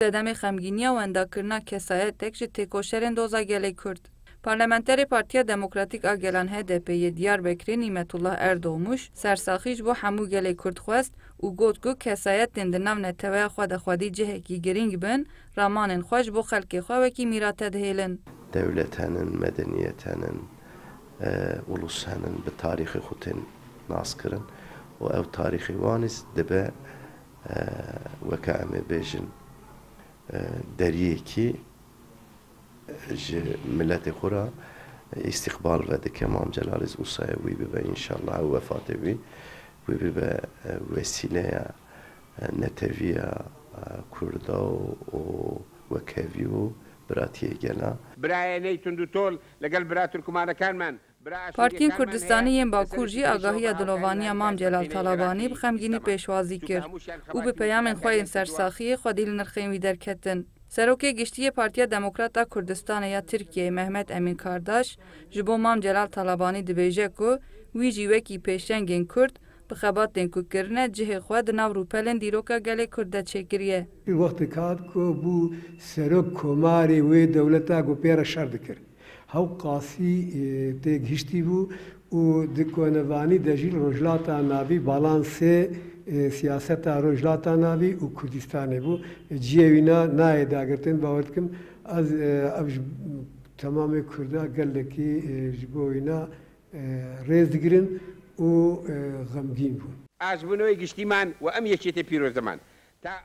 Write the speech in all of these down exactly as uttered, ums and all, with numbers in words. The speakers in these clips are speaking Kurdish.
Sedemê xemgîniya wendakirina kesayetek ji têkoşerên doza gelê Kurd. Parlamenterê Partiya Demokratîk a Gelan H D P yê Diyarbekirê Nîmetullah Erdomuş sersaxî ji bo hemû gelê Kurd xwest û got ku kesayetên di nav neteweya xwe de xwedî cihekî girîng bin, ramanên xwe ji bo xelkê xwe wekî mîrate dihêlin. Dewlet henin, medeniyet henin, e, ulus henin, bi tarîxê xwe tên naskirin û ew tarîxê wan î dibe, e, weke em ê bêjin, e, deriyekî ji miletê xwe re îstîqbal vedike. Mam Celal îz Usayê wî bibe, înşallah ew wefatê wî, wî bibe, e, wesîleya, e, neteviya, e, Kurda û, û wekhevî û biratiyê gela. Birayê ney tund û tol li gel bira Tirkmanakan men. Partiyên Kurdistanî yên Bakur jî agahiya dilovaniya Mam Celal Talabanî bi xemgînî pêşwazî kir û bi peyamên xwe yên sersaxiyê xwedî li nirxên wî derketin. Serokê Giştî yê Partiya Demokrat a Kurdistanê ya Tirkiyeyê Mehmet Emîn Kardaş ji bo Mam Celal Talabanî dibêje ku wî jî wekî pêşengên Kurd bi xebatên ku kirine cihê xwe di nav rûpelên dîroka gelê Kurd de çêkiriye. Wextê hat ku bû serok komarê wê dewleta ku pê re şer dikir. Hewqasî, e, têgihiştî bû û di konevanî de jî li Rojhilata Navî balansê, e, siyaseta Rojhilata Navî û Kurdistanê bû. Cihê wîna nayê dagirtin, bawer dikim ez, e, ev ji temamê Kurda gelekî, e, ji bo wîna, e, rêz digirin û, e, xemgîn bûn. Ez ji bo newê giştî man û em yekîtê pîroz diman.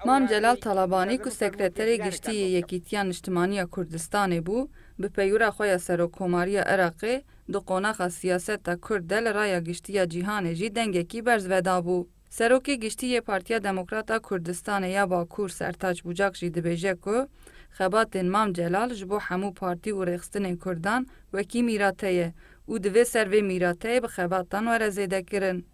Mam Celal Talabanî ku Sekreterê Giştî yê Yekîtiya Niştimanî ya Kurdistanê bû, bi peyûra xwe ya Serokkomariya Iraqê di qonaxa siyaseta Kurd de li raya giştî ya cîhanê jî dengekî berz vedabû. Serokê Giştî yê Partiya Demokrat a Kurdistanê ya Bakur Sertaç Bucak jî dibêje ku xebatên Mam Celal ji bo hemû partî û rêxistinên Kurdan wekî mîrate ye û divê ser vê mîrateyê bi xebatan were zêdekirin.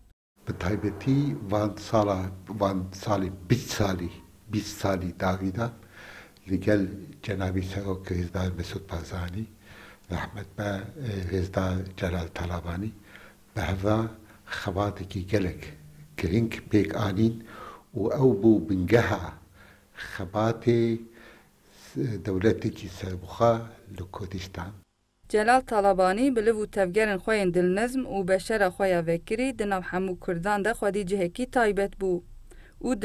Bi taybetî van sala, van salê bîst salî, bîst salî dawî de li gel cenabî Serok Rêzdar Mesûd Barzanî, rehmet be, e, Rêzdar Celal Talabanî bi hev re xebatekî gelek girîng pêk anîn û ew bû bingeha xebatê dewletekî serbixwe li Kurdistan. Celal Talabanî bi liv û tevgerên xwe yên dilnizm û beşera xwe ya vekirî di nav hemû Kurdan de xwedî cihekî taybet bû û di